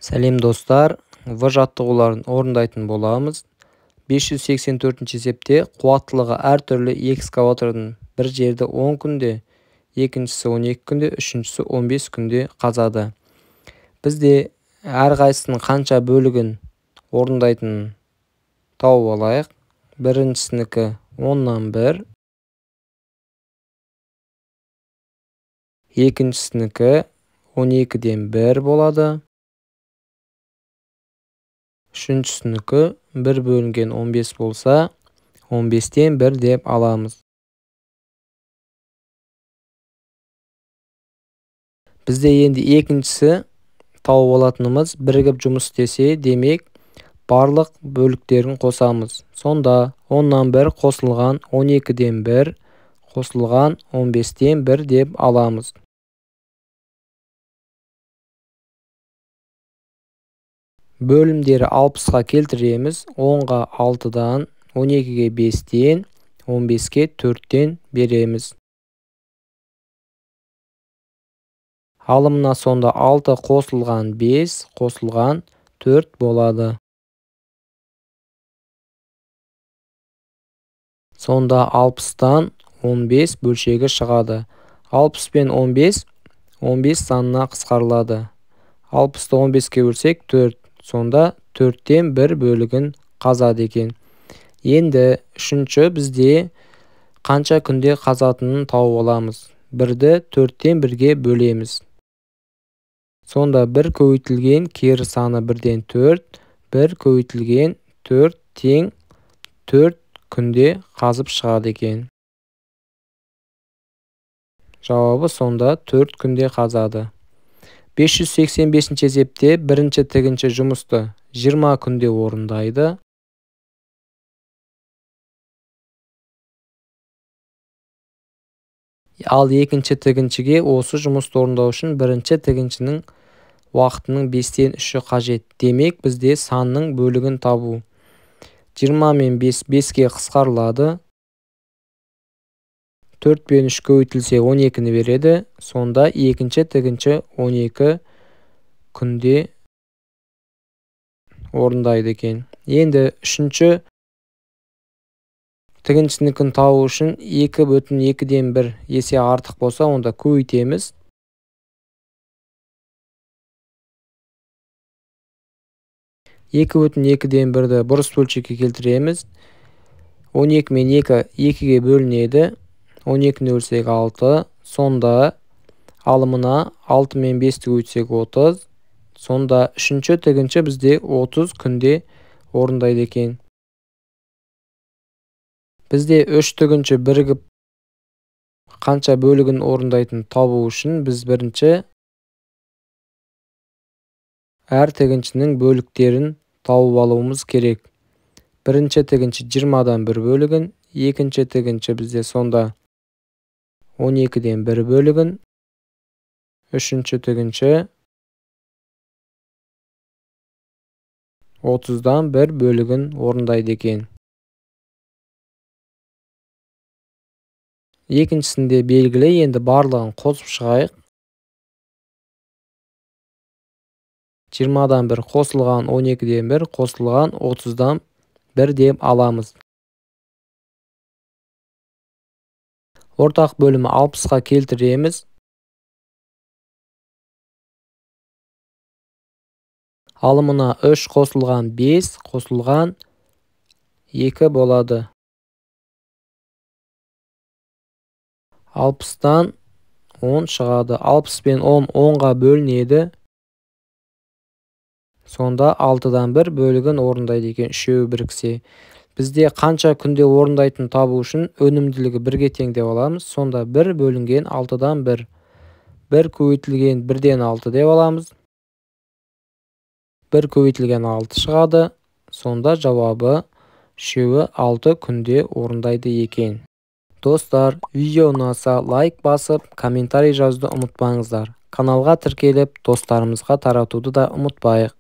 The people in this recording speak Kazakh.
Сәлем достар, В жаттығуларын орындайтын боламыз. 584 есепте қуаттылығы әртүрлі экскаватордың бір жерді 10 күнде, екіншісі 12 күнде, үшіншісі 15 күнде қазады. Бізде әрқайсысының қанша бөлігін орындайтынын тауып алайық. Біріншісінікі 10-нан 1, екіншісінікі 12-ден 1 болады. Үшіншісінікі 1 бөлінген 15 болса, 15-тен 1 деп аламыз. Бізде енді екіншісі тауып алатынымыз бірігіп жұмыс істесе, демек барлық бөліктерін қосамыз. Сонда 10-нан 1 қосылған 12-ден 1 қосылған 15-тен 1 деп аламыз. Бөлімдері 60-қа келтіреміз. 10-ға 6-дан, 12-ге 5-тен, 15-ке 4-тен береміз. Алымына сонда 6 қосылған 5 қосылған 4 болады. Сонда 60-тан 15 бөлшегі шығады. 60 пен 15, 15 санына қысқарылады. 60-ты 15-ке бөлсек 4. Сонда 4-тен 1 бөлігін қазады екен. Енді үшінші бізде қанша күнде қазатынын тауып аламыз. 1-ді 4-тен 1-ге бөлеміз. Сонда 1 көбейтілген кері саны 1-ден 4, 1 көбейтілген 4 тең 4 күнде қазып шығады екен. Жауабы сонда 4 күнде қазады. 585 есепте бірінші тігінші жұмысты 20 күнде орындайды. Ал екінші тігіншіге осы жұмысты орындау үшін бірінші тігіншінің уақытының 5-тен 3-і қажет. Демек, бізде санның бөлігін табу. 20 мен 5 5-ке қысқарылады. 4 пен 3 көбейтілсе 12-ні береді. Сонда екінші тігінші 12 күнде орындайды екен. Енді үшінші тігіншінікін табу үшін 2,2-ден 1 есе артық болса, онда көбейтеміз. 2,2-ден 1-ді бұрыс бөлшекке келтіреміз. 12 мен 2 2-ге бөлінеді. 12-ні бөлсек 6, сонда алымына 6 мен 5-ті көбейтсек 30, сонда үшінші тігінші бізде 30 күнде орындайды екен. Бізде 3 тігінші бірігіп қанша бөлігін орындайтынын табу үшін біз бірінші әр тігіншінің бөліктерін тауып алуымыз керек. Бірінші тігінші 20-дан 1 бөлігін, екінші тігінші бізде сонда 12-ден 1 бөлігін, үшінші тігінші 30-дан 1 бөлігін орындайды екен. Екіншісінде белгілі, енді барлығын қосып шығайық. 20-дан 1 қосылған 12-ден 1 қосылған 30-дан 1 деп аламыз. Ортақ бөлімі 60-қа келтіреміз. Алымына 3 қосылған 5 қосылған 2 болады. 60-тан 10 шығады. 60 пен 10 10-ға бөлінеді. Сонда 6-дан 1 бөлігін орындайды екен, үшеуі біріксе. Бізде қанша күнде орындайтынын табу үшін өнімділігі 1-ге тең деп аламыз. Сонда 1 бөлінген 6-дан 1. 1 көбейтілген 1-ден 6 деп аламыз. 1 көбейтілген 6 шығады. Сонда жауабы үшеуі 6 күнде орындайды екен. Достар, видео ұнаса лайк басып, комментарий жазуды ұмытпаңыздар. Каналға тіркеліп, достарымызға таратуды да ұмытпайық.